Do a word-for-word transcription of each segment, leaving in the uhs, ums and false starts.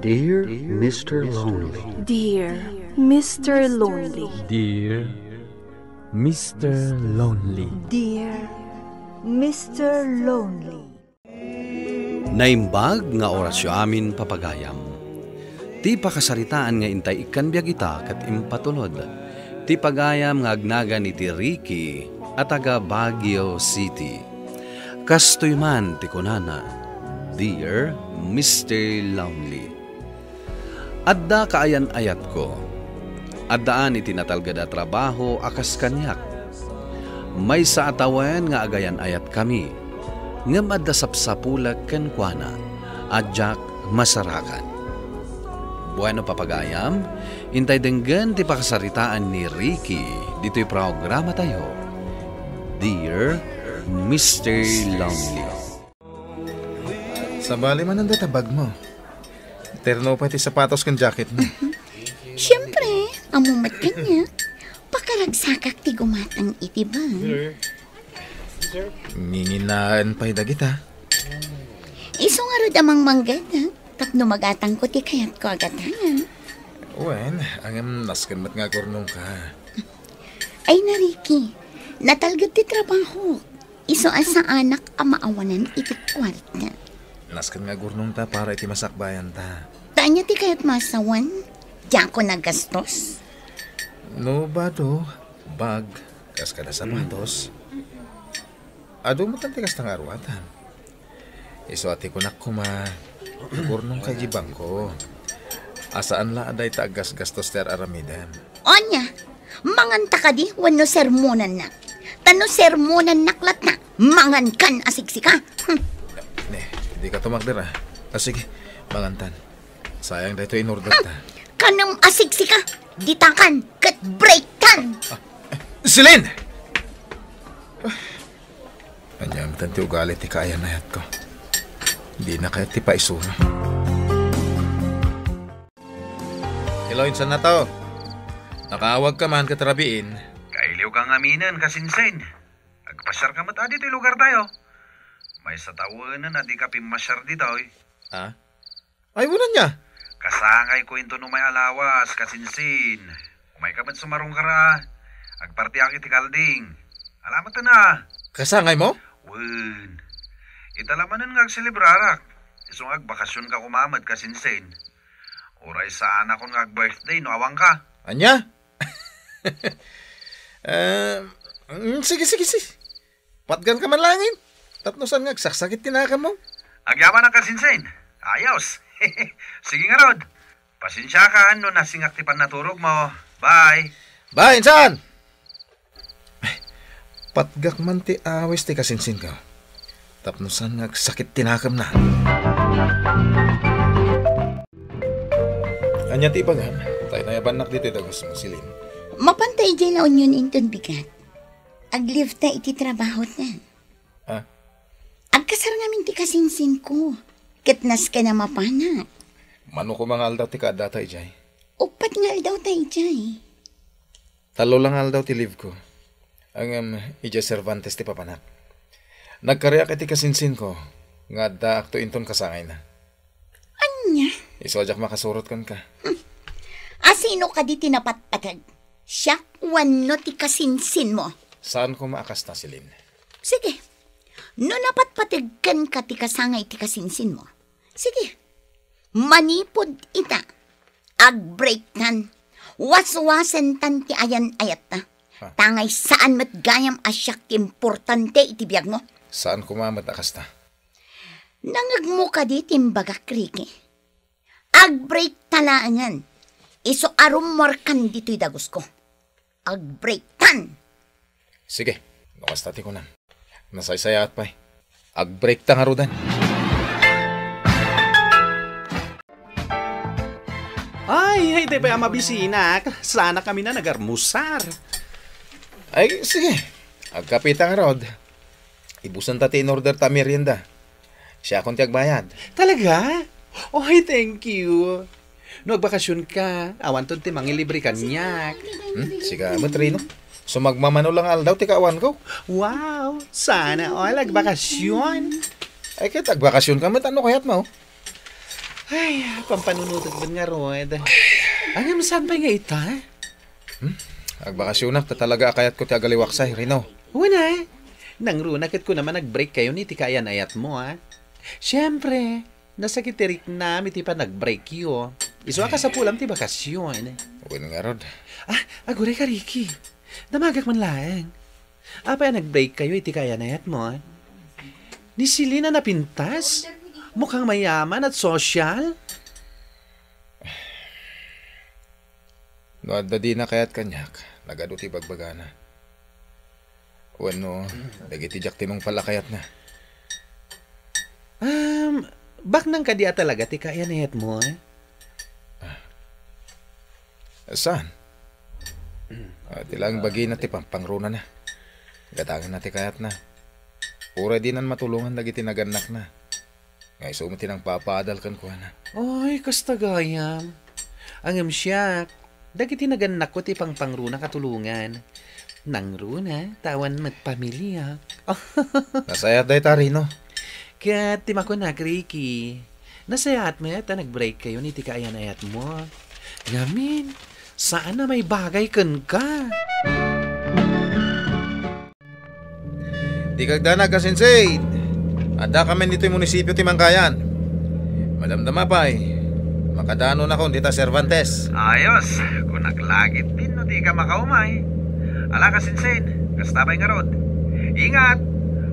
Dear Mister Lonely. Dear Mister Lonely. Dear Mister Lonely. Dear Mister Lonely. Naimbag nga orasyo amin, papagayam. Ti pakasaritaan nga intay ikkan biag ita ket impatulod ti pagayam nga agnagan iti Ricky a taga Baguio City. Kastoy man ti kunana, "Dear Mister Lonely, adda kaayan-ayatko. Addaan iti natalged a trabaho a kas kaniak. Maysa a tawen nga agayan-ayatkami, ngem adda sapsapulek kenkuana a diak masarakan." Bueno, papagayam, intay denggen ti pakasaritaan ni Ricky ditoy programatayo, Dear Mister Lonely. Sabali manen dayta bag mo. Terno pay ti sapatos ken jacket mo. Siempre, ammo met kaniak. Pakaragsakak ti gumatang iti bag. Nginginaen pay dagita. Isu ngarud a mangmangged, ha? Tapno magatangko ti kayatko a gatangan. Wen, ngem nasken met nga agurnongka. Ay na, Ricky, natalged ti trabaho. Isu a saanak a maawanan iti kuarta. Nasken nga agurnongta para iti masakbayanta. Ta ania ti kayatmo a sawen? Diakon a gastos? No bado, bag, kas kada sapatos. Adu met ti kasta nga aruatan. Isu a ti kunak koma, agurnongka iti bangko. A saan la a dayta aggasgastos ti ar-aramidem. Ania, manganta kadi wenno sermonannak? Ta no sermonannak latta, mangankan a siksika. Hmm. Ne, dika tumakder, a. A, sige, mangantan. Sayang daytoy inorderta. Hmm. Kanem a siksika, ditakan, ket breaktan. Ah, Celine! Ania met ti ugali ti kaayan-ayatko. Dina kayat ti paisuna. Hello, insan nata? Nakaawagka man ket rabiin. Kailiwka ngaminen, kasinsin. Agpasiarka met adi toy lugartayo. Maysa tawenen a dika pimmasiar ditoy. Ah? Ay, wen ania? Kasangayko inton umay a lawas, kasinsin. Umayka met sumarungkar a. Agpartiak iti kalding. Ala met a. Kasangaymo? Wen. Ita la manen nga agselebrarak. Isu nga agbakasionka koma met, kasinsin. Uray saanakon nga ag-birthday no awanka. Ania? Eh, mm, sige, sige, sige. Patganka man laeng. Tapno saan nga agsaksakit ti nakemmo? Agyamanak, kasinsin. Ayos. Sige ngarud. Pasensiakan no nasingak ti pannaturogmo. Bye. Bye, insan! Ay, patgak man ti awis ti kasinsinko. Tapno saan nga agsakit ti nakemna. Ania ti ibagam? Taynayabannak ditoy dagusmo, Celine. Mapanta idiay La Union inton bigat. Ag-leave ta iti trabahota. Ah? Agkasar ngamin ti kasinsinko. Ket nasken a mapanak. Mano koma nga aldaw ti kaaddata idiay? Uppat nga aldaw ta idiay. Tallo la nga aldaw ti leave ko. Ngem, idiay Cervantes ti papanak. Nagkariak iti kasinsinko nga addaakto inton kasangayna. Ania? Isu a diak makasurot kenka. Hmm. A sino kadi ti napatpateg? Siak wenno ti kasinsinmo? Saan koma a kasta, Celine. Sige. No napatpateg kenka ti kasangay ti kasinsinmo, sige. Manipud ita, ag-breaktan. Waswasentan ti ayan-ayatta. Ha? Tangay saan met gayam a siak ti importante iti biagmo. Saan koma met a kasta. Nangegmo kadi ti imbagak, Ricky? Ag-break ta laengen. Isu a rummuarkan ditoy dagusko. Ag-breaktan! Sige, no kasta ti kunam. Nasaysayaat pay. Ag-break ta ngaruden. Ay, ay, di pay a mabisinak. Saanak ngamin a nagarmusar. Ay, sige. Agkape ta ngarud. Ibusanta ti in-order ta a merienda. Siakon ti agbayad. Talaga? Oy, thank you. No agbakasionka, awanton ti mangilibre kaniak. Hmm? Sika met, Rino. Sumagmamano la nga aldaw ti kaawanko. Wow! Sana all agbakasion. Ay, ket agbakasionka met, no kayatmo? Ay, pampanunotek met ngarud. Ngem saan pay nga ita? Hmm? Agbakasyonak ta talaga a kayatko ti agaliwaksay, Rino. Wen a. Nangruna ket kunam a nag-break kayon iti kaayan-ayatmo, a. Siempre, nasakit ti riknam iti panag-breakyo. Isu a kasapulam ti bakasyon. Wen ngarud. Ah, aguray ka, Ricky. Damagak man laeng. Apay a nag-break kayo iti kaayan-ayatmo, a? Ni Celine a napintas? Mukhang mayaman at sosyal? No adda dina kayat kaniak, nagadu ti bagbagana. Wenno, dagiti diak tinungpal a kayatna. Um, baknang kadi a talaga ti kaayan-ayatmo, a? Saan? Ah, ti laeng bagina ti pampangrunana. Gatangenna ti kayatna. Uray dinan matulongan dagiti nagannakna. Nga isu met ti nangpapaadal kenkuana. Ay, kasta gayam. Ngem siak, dagiti nagannakko ti pangpangrunak a tulongan. Nangruna, ta awan met pamiliak. Nasayaat dayta, Rino. Ket ti makunak, Ricky, nasayaat met ta nag-break kayo iti kaayan-ayatmo. Ngamin, saan a maibagay kenka. Dika agdanag, kasinsin. Addakamin ditoy munisipio ti Mangkayan. Madamdama pay, makadanonakon dita Cervantes. Ayos, kunak la ketdin no dika makaumay. Ala, kasinsin, kasta pay ngarud. Ingat,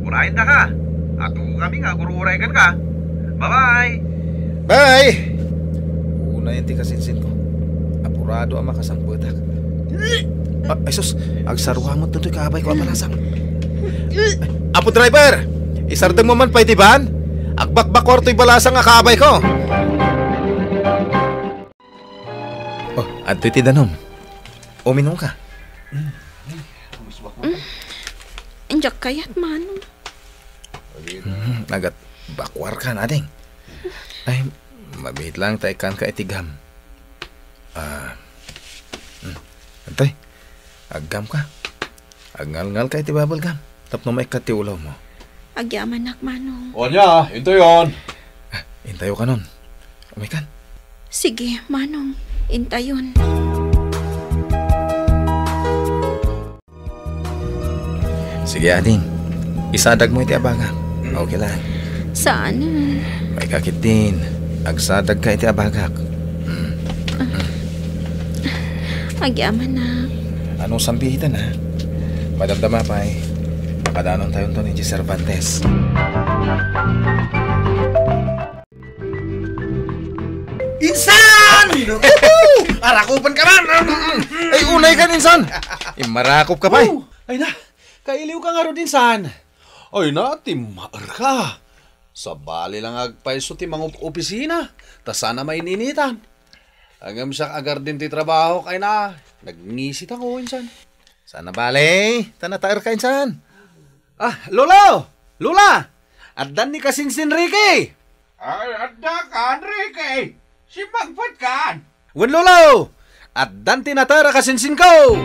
urayendaka. Adu kami nga agur-uray kenka. Bye-bye! Bye! Unayen ti kasinsinko. Apurado a makasangpetak. Ah, ay sus, agsarua met daytoy kaabayko a balasang. Apo driver, isardengmo man pay ti van? Agbakbakuar toy balasang a kaabayko. Oh, adtoy ti danum. Uminumka. Diak kayat, Manong. Hmm, agatbakuarka, ading. Ay, mabiit laeng ta ikkanka iti gam. Ah, hmm. Antoy, aggamka. Agngalngalka iti bubble gum tapno maikkat ti ulawmo. Agyamanak, Manong. O ania, intayon. Ah, intayokanon. Umaykan. Sige, Manong. Intayon. Sige, ading. Isadagmo iti abagak. Okay lang. Saan? Maikakit din. Agsadagka iti abagak. Hmm. Agyamanak. Ano sambiitan, ha? Madamdama pay. Makadanontayon to ni Cervantes. Insan! Arakupan ka man! Ay, unay ka, insan! Immarakop ka pay. Oh, ay na, kailiw ka ngarud, insan. Ay na, timmaer ka. Sabali lang agpayso ti mangup-opisina, ta saan a maininitan. Ngem siak agardin ti trabaho, ay na, nagngisi ta ko, insan. Saan a bale, ta nataer ka, insan. Ah, Lolo! Lola! Addan ni kasinsin Ricky! Ay, adda kan, Ricky! Simmangpet kan! Wen, Lolo! Addan ti nataer a kasinsinko!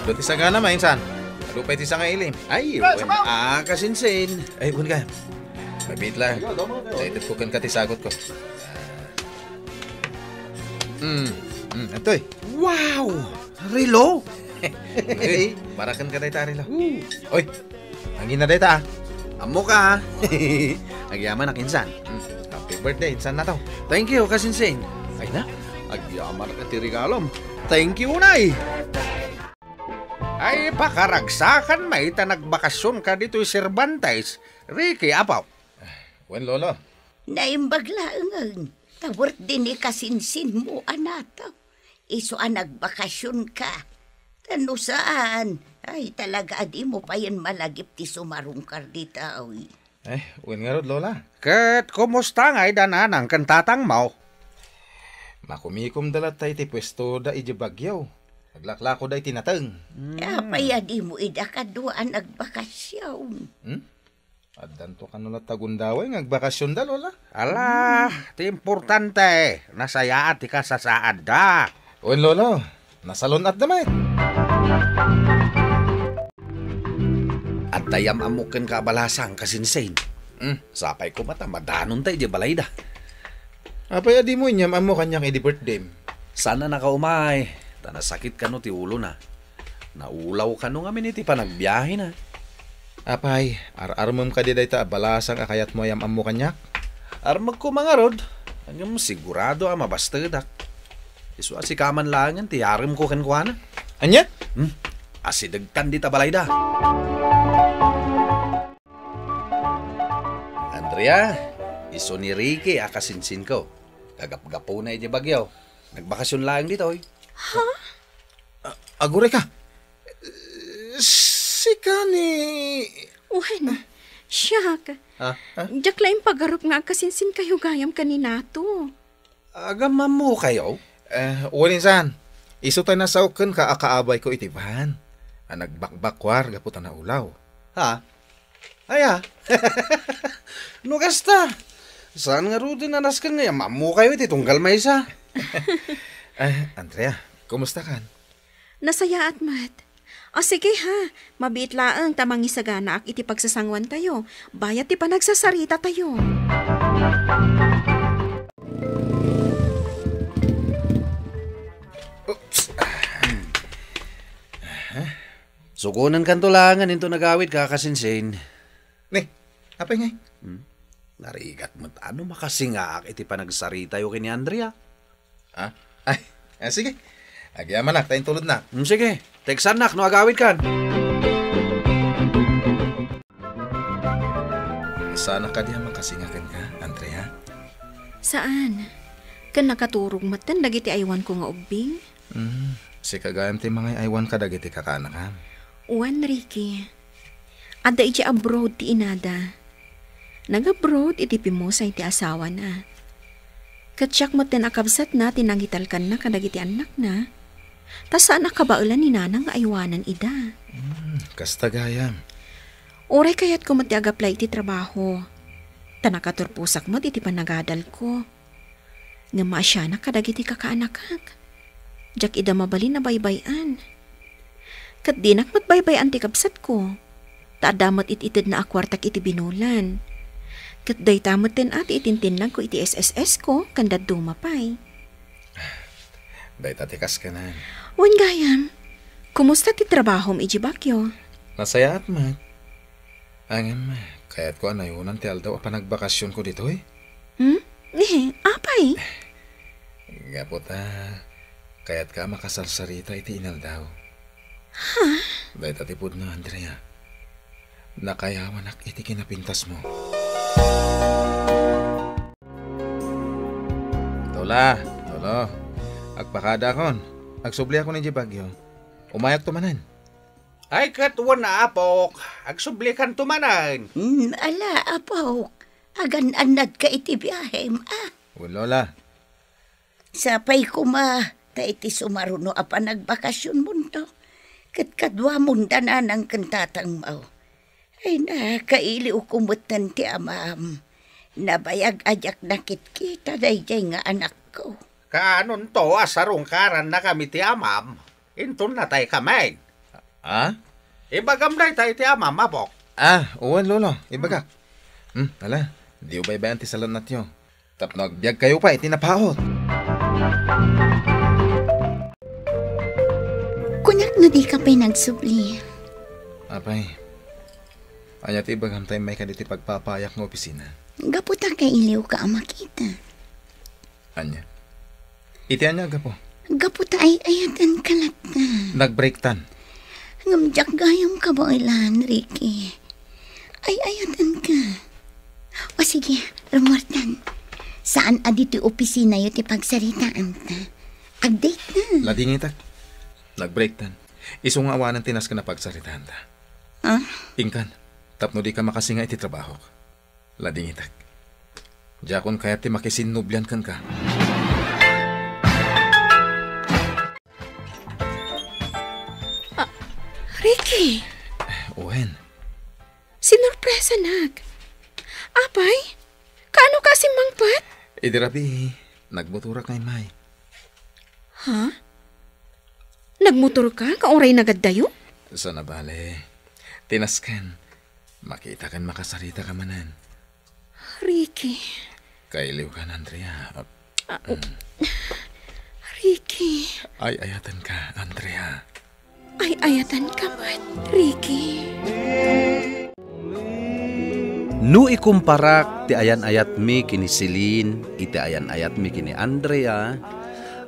Adu ti sagana, mainsan. Adu pay ti sanga ilim. Ay, wen, ah, kasinsin. Ay, wen ka. Mabit lang. Excited ko ken ka ti sagot ko. Hmm. Hmm, antoy. Wow! Relo? Uy, para ken ka dayta, Relo. Ooh. Oy, angina dayta, ah. Ammo ka, ah. Agyamanak, insan. Hmm, happy birthday, insan na to. Thank you, kasinsin. Ay na, agyaman ka ti regalom. Thank you, Nay. Ay, pakaragsakan, may ta nagbakasyon ka ditoy Cervantes. Ricky, apo. Wen, Lolo. Naimbag laengen, ta birthday ni kasinsinmo a nataw. Isu a nagbakasyon ka. Ta no saan, ay, talaga a dimo payen malagip ti sumarungkar dita, uy. Ay, wen ngarud, Lola. Ket kumusta ngay da nanang ken tatangmo? Makumikomda latta iti puestoda idiay Baguio. Aglaklakoda iti nateng. Hmm. Apay a dimo ida kadua a nagbakasyon? Hmm? Addanto kano latta gundaway nga agbakasyonda, Lola. Ala, ti importante, nasayaat ti kasasaadda. Wen, Lolo, nasalun-atda met. Adda yam-ammok kenka a balasang, kasinsin. Hmm, sapay koma ta madanonta idiay balayda. Apay a dimo inyam-ammo kaniak idi birthdayem? Saan a nakaumay, ta nasakit kano ti ulona. Naulaw kano ngamin iti panagbiahena. Apay, ar-armem kadi dayta a balasang a kayatmo a yam-ammo kaniak? Armegko ngarud, ngem sigurado a mabastedak. Isu a sika man laengen ti yaremko kenkuana. Ania? Hmm, asidegtan dita balayda. Andrea, isu ni Ricky a kasinsinko. Kagapgapuna idiay Baguio. Nagbakasyon laeng ditoy. Ha? A-, aguray ka. Sika ni... Wen, siak. Ah, ah? Diak la impagarup nga agkasinsinkayo gayam ken ni Nato. Agam-ammokayo? Eh, wen insan. Isu tay nasao kenka a kaabayko iti van. A nagbakbakuar gapu ta naulaw. Ha? Aya? No kasta, saan ngaruden a nasken nga yam-ammokayo iti tunggal maysa? Eh, Andrea, kumusta kan? Nasayaat met. O sige ha, mabiit laeng ta mangisaganaak iti pagsasanguantayo, bayat ti panagsasaritatayo. Oops. Sugonenkanto laengen inton agawidka, kasinsin. Ni, apay ngay? Hmm? Narigat met a no makasingaak iti panagsaritayo ken ni Andrea. Ah? Ay, ah, sige. Agyamanak ta intulodnak. Hmm, sige. Teksannak no agawidkan. Saanak kadi a makasinga kenka, Andrea? Saan. Ken nakaturog metten dagiti aywanko nga ubbing. Hmm, sika gayam ti mangay-aywan kadagiti kakaanakam. Wen, Ricky. Adda idiay abroad ti inada. Nag-abroad iti pimusay ti asawana. Ket siak metten a kabsatna ti nangitalkanna kadagiti annakna. Ta saan a kabaelan ni nanang nga aywanen ida. Hmm, kasta gayam. Uray kayatko met ti agaplay iti trabaho. Ta nakaturposak met iti panagadalko. Ngem maasianak kadagiti kakaanakak. Diak ida mabalin a baybay-an. Ket dinak met baybay-an ti kabsatko. Ta adda met it-itedna a kuartak iti binulan. Ket dayta metten a ti itintinnagko iti S S S ko ken dadduma pay. Dayta ti kaskanan. Wen gayam, kumusta ti trabahom idiay Baguio? Nasayaat met. Ngem, kayatko a nayonan ti aldaw a panagbakasionko ditoy. Hmm? Eh, apay? Gapu ta, kayatka a makasarsarita iti inaldaw. Ha? Dayta ti pudno, Andrea. Nakayawanak iti kinapintasmo. Lola, Lolo, agpakadakon. Agsubliakon idiay Baguio. Umayakto manen. Ay, ket wen, apok, agsublikanto manen. Hmm, ala, apok, agan-annadka iti biahem, a? Wen, Lola. Sapay koma, ta iti sumaruno a panagbakasionmonto, ket kaduamon da nanang ken tatangmo. Ay, nakailiwko metten ti amam. Nabayag a diak nakitkita daydiay nga anakko. Kaanonto a sarungkarannakami ti amam? Inton natay kami. Ah? Ibagam dayta iti amam, apok. Ah, wen, Lolo, ibagak. Hmm, ala, diyo baybay-an ti salanatyo. Tapno agbiagkayo pay iti napaut. Kuniak no dika pay nagsubli. Apay, ania ti ibagam ta immay kaditi pagpapayak nga opisina? Gapu ta kailiwka a makita. Ania? Iti ania a gapu? Gapu ta ay-ayatenka latta. Nagbreaktan. Ngem diak gayam kabaelan, Ricky. Ay-ayatenka. O sige, rumuartan. Saan a ditoy opisinayo ti pagsaritaanta? Agdate na. Ladingitak. Nagbreaktan. Isu nga awanen ti nasken a pagsaritaanta. Ah? Inkan, tapno dika makasinga iti trabahok. Ladingitak. Diakon kayat ti makisinnublian kenka. Ah, Ricky! Wen. Sinurpresanak. Apay, kaano ka simmangpet? Idi rabii, nagmotorak nga immay. Ha? Nagmotor ka nga uray nagaddayo? Saan a bale. Ti nasken, makita ken makasarita ka manen. Ricky. Kailiwkan, Andrea. Ah, Ricky. Ay-ayatenka, Andrea. Ay-ayatenka met, Ricky. No ikumparak ti ayan-ayatmi ken ni Celine iti ayan-ayatmi ken ni Andrea,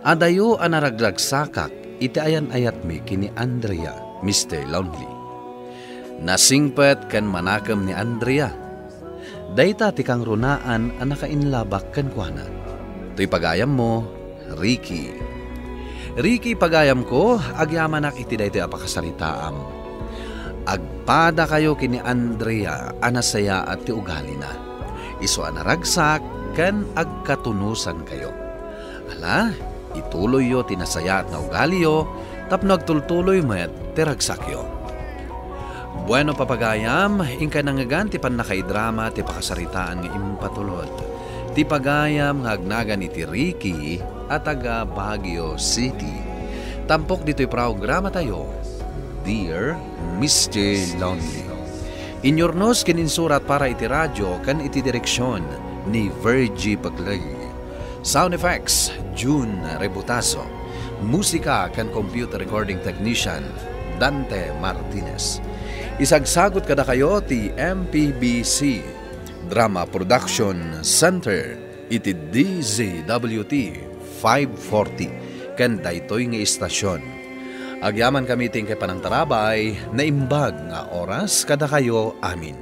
adayo a naragragsakak iti ayan-ayatmi ken ni Andrea, Mister Lonely. Nasingpet ken manakem ni Andrea. Dayta ti kangrunaan a nakainlabak kenkuana. Toy pagayammo, Ricky. Ricky, pagayamko, agyamanak iti daytoy a pakasaritaam. Agpadakayo ken ni Andrea a nasayaat ti ugalina. Isu a naragsak ken agkatunosankayo. Ala, ituloyyo ti nasayaat nga ugaliyo tapno agtultuloy met ti ragsakyo. Bueno, papagayam, inkay nangngegan ti pannakaidrama ti pakasaritaan nga impatulod ti pagayam nga agnagan iti Ricky a taga Baguio City. Tampok ditoy programatayo, Dear Mister Lonely. Inyurnos ken insurat para iti radio ken iti direksion ni Virgie Bagley. Sound effects, June Rebutaso. Musika ken computer recording technician, Dante Martinez. Isagsagut kadakayo ti M P B C Drama Production Center iti D Z W T five forty ken daytoy nga istasion. Agyamankami ti inkay panangtarabay, naimbag nga oras kadakayo amin.